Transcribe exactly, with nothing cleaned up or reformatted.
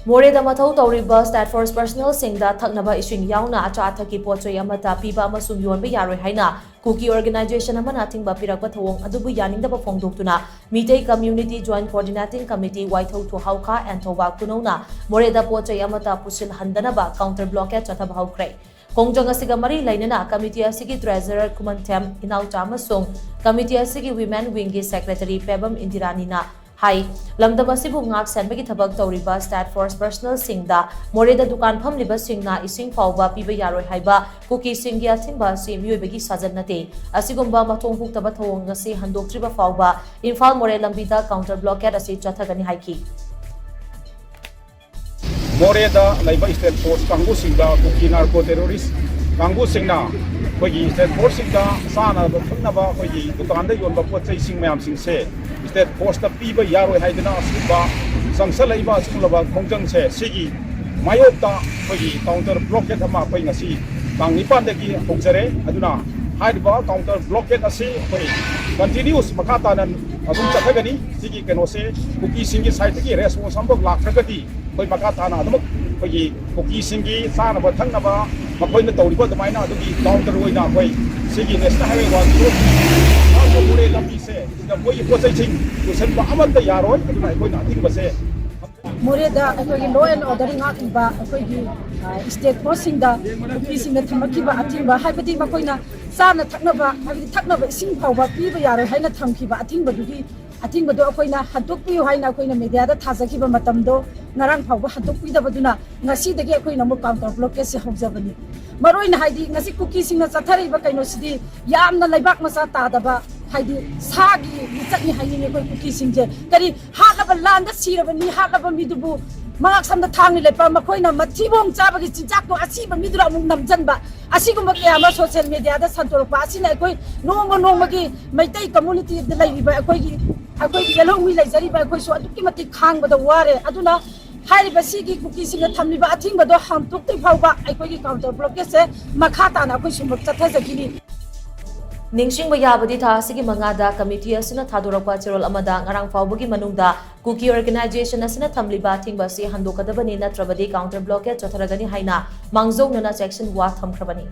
ꯃꯣꯔꯦꯗ ꯃꯊꯧ ꯇꯧꯔꯤꯕ ꯁ꯭ꯇꯦꯠ ꯐꯣꯔꯁ ꯄꯔꯁꯅꯦꯜꯁꯤꯡꯗ ꯊꯛꯅꯕ ꯏꯁꯤꯡ ꯌꯥꯎꯅ ꯑꯆꯥ ꯑꯊꯛꯀꯤ ꯄꯣꯠ ꯆꯩ ꯑꯃꯠꯇ ꯄꯤꯕ ꯑꯃꯁꯨꯡ ꯌꯣꯟꯕ ꯌꯥꯔꯣꯏ ꯍꯥꯏꯅ ꯀꯨꯀꯤ ꯑꯣꯔꯒꯅꯥꯏꯖꯦꯁꯟ ꯑꯃꯅ ꯑꯊꯤꯡꯕ ꯄꯤꯔꯛꯄ ꯊꯧꯑꯣꯡ ꯑꯗꯨꯕꯨ ꯌꯥꯅꯤꯡꯗꯕ ꯐꯣꯡꯗꯣꯛꯇꯨꯅ Meitei community joint coordinating committee Waithou ꯊꯨꯍꯥꯎꯈꯥ ꯑꯦꯟꯊꯣꯕꯥ ꯀꯨꯅꯧꯅ ꯃꯣꯔꯦꯗ ꯄꯣꯠ ꯆꯩ ꯑꯃꯠꯇ ꯄꯨꯁꯤꯜꯍꯟꯗꯅꯕ ꯀꯥꯎꯟꯇꯔ ꯕ꯭ꯂꯣꯀꯦꯗ ꯆꯠꯊꯕ ꯍꯧꯈ꯭ꯔꯦ꯫ ꯈꯣꯡꯖꯪ ꯑꯁꯤꯒ ꯃꯔꯤ ꯂꯩꯅꯅ ꯀꯃꯤꯇꯤ ꯑꯁꯤꯒꯤ ꯇ꯭ꯔꯦꯖꯔꯔ ꯈꯨꯃꯟꯊꯦꯝ ꯏꯅꯥꯎꯆꯥ ꯑꯃꯁꯨꯡ ꯀꯃꯤꯇꯤ ꯑꯁꯤꯒꯤ ꯋꯤꯃꯦꯟ ꯋꯤꯡꯒꯤ ꯁꯦꯀ꯭ꯔꯦꯇꯔꯤ ꯄꯦꯕꯝ ꯏꯟꯗꯤꯔꯥꯅꯤꯅ ꯍꯥꯏ, ꯂꯝꯗꯝ ꯑꯁꯤꯕꯨ ꯉꯥꯛ ꯁꯦꯟꯕꯒꯤ ꯊꯕꯛ ꯇꯧꯔꯤꯕ ꯁ꯭ꯇꯦꯠ ꯐꯣꯔꯁ ꯄꯔꯁꯅꯦꯜꯁꯤꯡꯗ ꯃꯣꯔꯦꯗ ꯗꯨꯀꯥꯟ ꯐꯝꯂꯤꯕꯁꯤꯡꯅ ꯏꯁꯤꯡ ꯐꯥꯎꯕ ꯄꯤꯕ ꯌꯥꯔꯣꯏ ꯍꯥꯏꯕ ꯀꯨꯀꯤꯁꯤꯡꯒꯤ ꯑꯊꯤꯡꯕ ꯑꯁꯤ ꯃꯤꯑꯣꯏꯕꯒꯤ ꯁꯥꯖꯠ ꯅꯠꯇꯦ꯫ ꯑꯁꯤꯒꯨꯝꯕ ꯃꯊꯣꯡ ꯍꯨꯛꯇꯕ ꯊꯧꯑꯣꯡ ꯑꯁꯤ ꯍꯟꯗꯣꯛꯇ꯭ꯔꯤꯕ ꯐꯥꯎꯕ ꯏꯝꯐꯥꯜ ꯃꯣꯔꯦ ꯂꯝꯕꯤꯗ ꯀꯥꯎꯟꯇꯔ ꯕ꯭ꯂꯣꯀꯦꯗ ꯑꯁꯤ ꯆꯠꯊꯒꯅꯤ ꯍꯥꯏꯈꯤ꯫ ꯃꯣꯔꯦꯗ ꯂꯩꯕ ꯁ꯭ꯇꯦꯠ ꯐꯣꯔꯁ ꯀꯥꯡꯕꯨꯁꯤꯡꯗ ꯀꯨꯀꯤ ꯅꯥꯔꯀꯣ ꯇꯦꯔꯣꯔꯤꯁ ꯀꯥꯡꯕꯨꯁꯤꯡꯅ ꯑꯩꯈꯣꯏꯒꯤ ꯁ꯭ꯇꯦꯠ ꯐꯣꯔꯁꯁꯤꯡꯗ ꯆꯥꯅꯕ ꯊꯛꯅꯕ ꯑꯩꯈꯣꯏꯒꯤ ꯗꯨꯀꯥꯟꯗ ꯌꯣꯟꯕ ꯄꯣꯠ ꯆꯩꯁꯤꯡ ꯃꯌꯥꯝꯁꯤꯡꯁꯦ ꯁ꯭ꯇꯦꯠ ꯐꯣꯔꯁꯇ ꯄꯤꯕ ꯌꯥꯔꯣꯏ ꯍꯥꯏꯗꯅ ꯑꯁꯤꯒꯨꯝꯕ ꯆꯪꯁꯜꯂꯛꯏꯕ ꯑꯁꯤꯒꯨꯝꯂꯕ ꯈꯣꯡꯖꯪꯁꯦ ꯁꯤꯒꯤ ꯃꯥꯌꯣꯛꯇ ꯑꯩꯈꯣꯏꯒꯤ ꯀꯥꯎꯟꯇꯔ ꯕ꯭ꯂꯣꯀꯦꯗ ꯑꯃ ꯑꯩꯈꯣꯏ ꯉꯁꯤ ꯇꯥꯡ ꯅꯤꯄꯥꯟꯗꯒꯤ ꯍꯧꯖꯔꯦ꯫ ꯑꯗꯨꯅ ꯍꯥꯏꯔꯤꯕ ꯀꯥꯎꯟꯇꯔ ꯕ꯭ꯂꯣꯀꯦꯗ ꯑꯁꯤ ꯑꯩꯈꯣꯏ ꯀꯟꯇꯤꯅ꯭ꯌꯨꯁ ꯃꯈꯥ ꯇꯥꯅ ꯑꯗꯨꯝ ꯆꯠꯊꯒꯅꯤ꯫ ꯁꯤꯒꯤ ꯀꯩꯅꯣꯁꯦ ꯀꯨꯀꯤꯁꯤꯡꯒꯤ ꯁꯥꯏꯠꯇꯒꯤ ꯔꯦꯁꯄꯣꯟꯁ ꯑꯃꯐꯥꯎ ꯂꯥꯛꯇ꯭ꯔꯒꯗꯤ ꯑꯩꯈꯣꯏ ꯃꯈꯥ ꯇꯥꯅ ꯑꯗꯨꯃꯛ ꯑꯩꯈꯣꯏꯒꯤ ꯀꯨꯀꯤꯁꯤꯡꯒꯤ ꯆꯥꯅꯕ ꯊꯛꯅꯕ ꯃꯈꯣꯏꯅ ꯇꯧꯔꯤꯕ ꯑꯗꯨꯃꯥꯏꯅ ꯑꯗꯨꯒꯤ ꯀꯥꯎꯟꯇꯔ ꯑꯣꯏꯅ ꯑꯩꯈꯣꯏ ꯁꯤꯒꯤ ꯅꯦꯁꯅꯦꯜ ꯍꯥꯏꯋꯦ ꯋꯥꯟ ꯖꯤꯔꯣ ꯃꯣꯔꯦ ꯂꯝꯕꯤꯁꯦ ꯁꯤꯗ ꯃꯣꯏꯒꯤ ꯄꯣꯠ ꯆꯩꯁꯤꯡ ꯄꯨꯁꯟꯕ ꯑꯃꯠꯇ ꯌꯥꯔꯣꯏ꯫ ꯑꯗꯨꯅ ꯑꯩꯈꯣꯏꯅ ꯑꯊꯤꯡꯕꯁꯦ ꯃꯣꯔꯦꯗ ꯑꯩꯈꯣꯏꯒꯤ ꯂꯣ ꯑꯦꯟ ꯑꯣꯔꯗꯔ ꯉꯥꯛꯂꯤꯕ ꯑꯩꯈꯣꯏꯒꯤ ꯁ꯭ꯇꯦꯠ ꯐꯣꯔꯁꯁꯤꯡꯗ ꯀꯨꯀꯤꯁꯤꯡꯅ ꯊꯝꯃꯛꯈꯤꯕ ꯑꯊꯤꯡꯕ, ꯍꯥꯏꯕꯗꯤ ꯃꯈꯣꯏꯅ ꯆꯥꯅ ꯊꯛꯅꯕ, ꯍꯥꯏꯕꯗꯤ ꯊꯛꯅꯕ ꯏꯁꯤꯡ ꯐꯥꯎꯕ ꯄꯤꯕ ꯌꯥꯔꯣꯏ ꯍꯥꯏꯅ ꯊꯝꯈꯤꯕ ꯑꯊꯤꯡꯕꯗꯨꯒꯤ ꯑꯊꯤꯡꯕꯗꯣ ꯑꯩꯈꯣꯏꯅ ꯍꯟꯗꯣꯛꯄꯤꯌꯨ ꯍꯥꯏꯅ ꯑꯩꯈꯣꯏꯅ ꯃꯦꯗꯤꯌꯥꯗ ꯊꯥꯖꯈꯤꯕ ꯃꯇꯝꯗꯣ ꯉꯔꯥꯡ ꯐꯥꯎꯕ ꯍꯟꯗꯣꯛꯄꯤꯗꯕꯗꯨꯅ ꯉꯁꯤꯗꯒꯤ ꯑꯩꯈꯣꯏꯅ ꯑꯃꯨꯛ ꯀꯥꯎꯟꯇꯔ ꯕ꯭ꯂꯣꯀꯦꯗꯁꯦ ꯍꯧꯖꯕꯅꯤ꯫ ꯃꯔꯨꯑꯣꯏꯅ ꯍꯥꯏꯗꯤ ꯉꯁꯤ ꯀꯨꯀꯤꯁꯤꯡꯅ ꯆꯠꯊꯔꯛꯏꯕ ꯀꯩꯅꯣꯁꯤꯗꯤ ꯌꯥꯝꯅ ꯂꯩꯕꯥꯛ ꯃꯆꯥ ꯇꯥꯗꯕ, ꯍꯥꯏꯗꯤ ꯁꯥꯒꯤ ꯂꯤꯆꯠꯅꯤ ꯍꯥꯏꯅꯤꯡꯉꯤ ꯑꯩꯈꯣꯏ ꯀꯨꯀꯤꯁꯤꯡꯁꯦ꯫ ꯀꯔꯤ ꯍꯥꯠꯂꯕ, ꯂꯥꯟꯗ ꯁꯤꯔꯕ ꯃꯤ, ꯍꯥꯠꯂꯕ ꯃꯤꯗꯨꯕꯨ ꯃꯉꯛ ꯁꯝꯗ ꯊꯥꯡꯅ ꯂꯦꯞꯄ, ꯃꯈꯣꯏꯅ ꯃꯊꯤꯕꯣꯡ ꯆꯥꯕꯒꯤ ꯆꯤꯟꯖꯥꯛꯇꯣ ꯑꯁꯤꯕ ꯃꯤꯗꯨꯗ ꯑꯃꯨꯛ ꯅꯝꯁꯤꯟꯕ, ꯑꯁꯤꯒꯨꯝꯕ ꯀꯌꯥ ꯑꯃ ꯁꯣꯁꯤꯌꯦꯜ ꯃꯦꯗꯤꯌꯥꯗ ꯁꯟꯗꯣꯔꯛꯄ ꯑꯁꯤꯅ ꯑꯩꯈꯣꯏ ꯅꯣꯡꯃ ꯅꯣꯡꯃꯒꯤ ꯃꯩꯇꯩ ꯀꯝꯃꯨꯅꯤꯇꯤꯗ ꯂꯩꯔꯤꯕ ꯑꯩꯈꯣꯏꯒꯤ ꯑꯩꯈꯣꯏꯒꯤ ꯌꯦꯜꯍꯧꯃꯤ ꯂꯩꯖꯔꯤꯕ ꯑꯩꯈꯣꯏꯁꯨ ꯑꯗꯨꯛꯀꯤ ꯃꯇꯤꯛ ꯈꯥꯡꯕꯗ ꯋꯥꯔꯦ꯫ ꯑꯗꯨꯅ ꯍꯥꯏꯔꯤꯕ ꯁꯤꯒꯤ ꯀꯨꯀꯤꯁꯤꯡꯅ ꯊꯝꯂꯤꯕ ꯑꯊꯤꯡꯕꯗꯣ ꯍꯥꯡꯗꯣꯛꯇ꯭ꯔꯤ ꯐꯥꯎꯕ ꯑꯩꯈꯣꯏꯒꯤ ꯀꯥꯎꯟꯇꯔ ꯕ꯭ꯂꯣꯀꯦꯗꯁꯦ ꯃꯈꯥ ꯇꯥꯅ ꯑꯩꯈꯣꯏ ꯁꯨꯝꯕ ꯆꯠꯊꯖꯈꯤꯅꯤ꯫ ꯅꯤꯡꯁꯤꯡꯕ ꯌꯥꯕꯗꯤ, ꯊꯥ ꯑꯁꯤꯒꯤ ꯃꯉꯥꯗ ꯀꯃꯤꯇꯤ ꯑꯁꯤꯅ ꯊꯥꯗꯣꯔꯛꯄ ꯆꯦꯔꯣꯜ ꯑꯃꯗ ꯉꯔꯥꯡ ꯐꯥꯎꯕꯒꯤ ꯃꯅꯨꯡꯗ ꯀꯨꯀꯤ ꯑꯣꯔꯒꯅꯥꯏꯖꯦꯁꯟ ꯑꯁꯤꯅ ꯊꯝꯂꯤꯕ ꯑꯊꯤꯡꯕ ꯑꯁꯤ ꯍꯟꯗꯣꯛꯀꯗꯕꯅꯤ, ꯅꯠꯇ꯭ꯔꯕꯗꯤ ꯀꯥꯎꯟꯇꯔ ꯕ꯭ꯂꯣꯀꯦꯗ ꯆꯠꯊꯔꯒꯅꯤ ꯍꯥꯏꯅ ꯃꯥꯡꯖꯧꯅꯅ ꯆꯦꯛꯁꯤꯟ ꯋꯥ ꯊꯝꯈ꯭ꯔꯕꯅꯤ꯫